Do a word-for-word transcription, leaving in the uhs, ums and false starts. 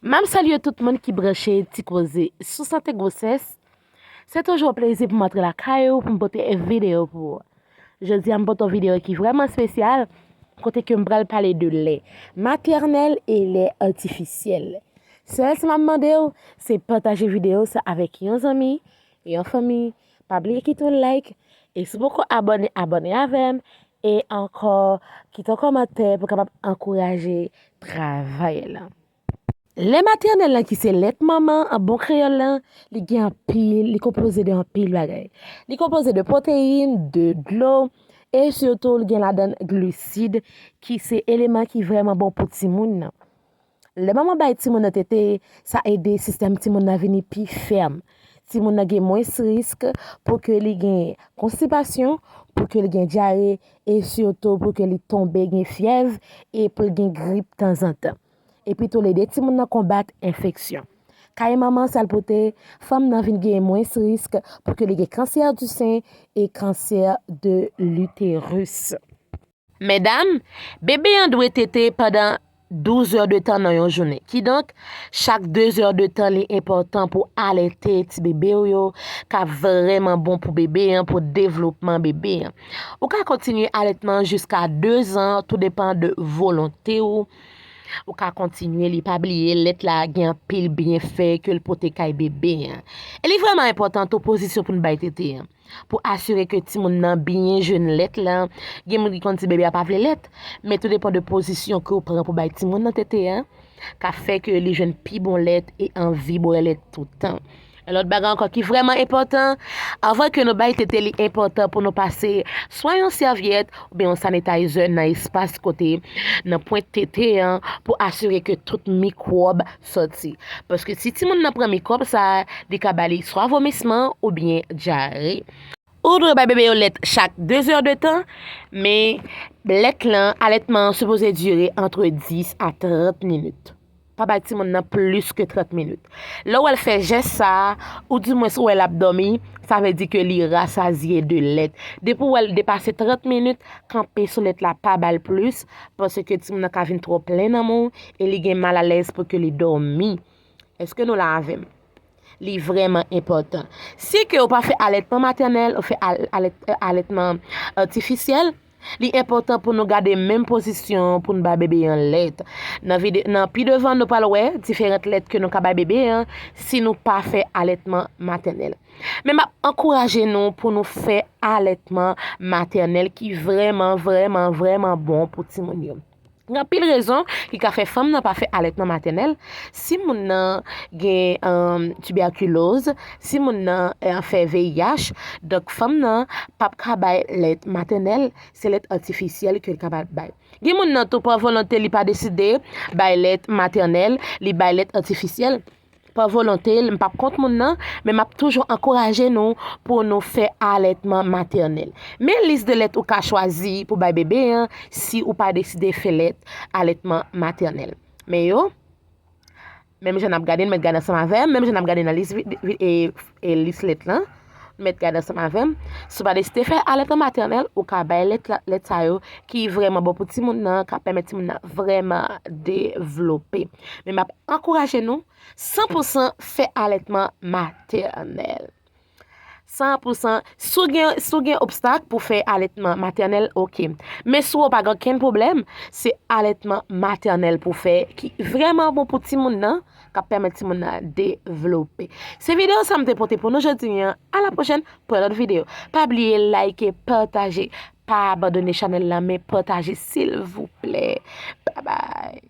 M ap salye tout moun ki branche Ti Koze sou sante gwosès. Se toujou yon plezi pou m antre lakay ou pou m pote videyo pou ou. Jodi a, m pote yon videyo ki vrèman espesyal, kote ke m pral pale de lè matènèl e lè atifisyèl. Sèl sa m ap mande w, se pataje videyo sa avèk yon zanmi, yon fanmi. Pa bliye kite yon like. E si w poko abòne, abòne avè m. E ankò, kite yon kòmantè pou w kapab ankouraje travay la. Lè matènèl lan, ki se lèt manman an bon kreyòl lan, li gen anpil, li konpoze de anpil bagay. Li konpoze de pwoteyin, de dlo, e sitou li gen ladann glisid, ki se eleman ki vrèman bon pou timoun nan. Lè manman bay timoun nan tete, sa ede sistèm timoun nan vini pi fèm. Timoun nan gen mwens risk pou ke li gen konstipasyon, pou ke li gen dyare, e sitou pou ke li tonbe, gen fyèv, e pou l gen grip tanzantan. Epi tou, l ede timoun nan konbat enfeksyon. Kay manman, sa l pote, fanm nan vin gen mwens risk pou ke li gen kansè di sen e kansè de l'utérus. Medam, bebe an dwe tete pandan douz è de tan nan yon jounen. Kidonk, chak de è de tan, li enpòtan pou alète ti bebe w yo, k ap vrèman bon pou bebe an, pou devlopman bebe an. Ou ka kontinye alètman jiska de zan, tou depan de volonte w. Ou ka kontinye li, pa bliye, lèt la gen anpil byenfè ke l pote kay bebe an. E li vrèman enpòtan tou pozisyon pou n bay tete an. Pou asire ke timoun nan byen jwenn lèt la, gen moun ki konn di bebe a pa vle lèt, men tou depan de pozisyon ke w pran pou bay timoun nan tete an, ka fè ke li jwenn pi bon lèt e anvi bwè lèt toutan. Yon lòt bagay ankò ki vrèman enpòtan, anvan ke nou bay tete, li enpòtan pou nou pase swa yon sèvyèt oubyen yon sanitizer nan espas kote, nan pwent tete an, pou asire ke tout mikwòb sòti. Paske si timoun nan pran mikwòb sa, li ka ba li swa vomisman oubyen dyare. Ou dwe bay bebe yo lèt chak de è de tan, men lèt lan, alètman an sipoze dire antre dis a trant minit. Pa bay timoun nan plis ke trant minit. Lè w wè l fè jès sa a, oudimwens ou wè l ap dòmi, sa vle di ke li rasazye de lèt. Depi w wè l depase trant minit, kanpe sou lèt la, pa ba l plis, paske timoun nan ka vin twò plen nan men w e li gen malalèz pou ke li dòmi. Èske nou la avè m? Li vrèman enpòtan. Si ke ou pa fè alètman matènèl, ou fè al-, alèt-, alètman atifisyèl, li enpòtan pou nou gade menm pozisyon pou n bay bebe an lèt. Nan vide-, nan pi devan, nou pral wè diferan lèt ke nou ka bay bebe an si nou pa fè alètman matènèl. Men m ap ankouraje nou pou nou fè alètman matènèl ki vrèman, vrèman, vrèman bon pou timoun yo. Gen anpil rezon ki ka fè fanm nan pa fè alètman matènèl. Si moun nan gen, um, tibèkiloz, si moun nan, eh, fè V I H, donk fanm nan p ap ka bay lèt matènèl, se lèt atifisyèl ke l kapab bay. Gen moun nan tou pa volonte li pa deside bay lèt matènèl, li bay lèt atifisyèl. Pa volonte l, m p ap kont moun nan, men m ap toujou ankouraje nou pou nou fè alètman matènèl. Men lis de lèt ou ka chwazi pou bay bebe an si ou pa deside fè lèt alètman matènèl. Men yo, menm jan n ap gade, n mèt gade ansanm avè m, menm jan n ap gade nan lis vi-, vi-, e, e lis lèt lan, n mèt gade ansanm avè m. Si w pa deside fè alètman matènèl, ou ka bay lèt la, lèt sa yo ki vrèman bon pou timoun nan, k ap pèmèt timoun nan vrèman devlope. Men m ap ankouraje nou san pou san fè alètman matènèl. San pou san. Si w gen, si w gen obstak pou fè alètman matènèl, oke. Men si w pa gen okenn pwoblèm, se alètman matènèl pou fè ki vrèman bon pou timoun nan, k ap pèmèt timoun nan devlope. Se videyo sa m te pote pou nou jodi a. A la pwochèn pou yon lòt videyo. Pa bliye like, pataje. Pa abandone chanèl la, men pataje, silvouplè. Babay.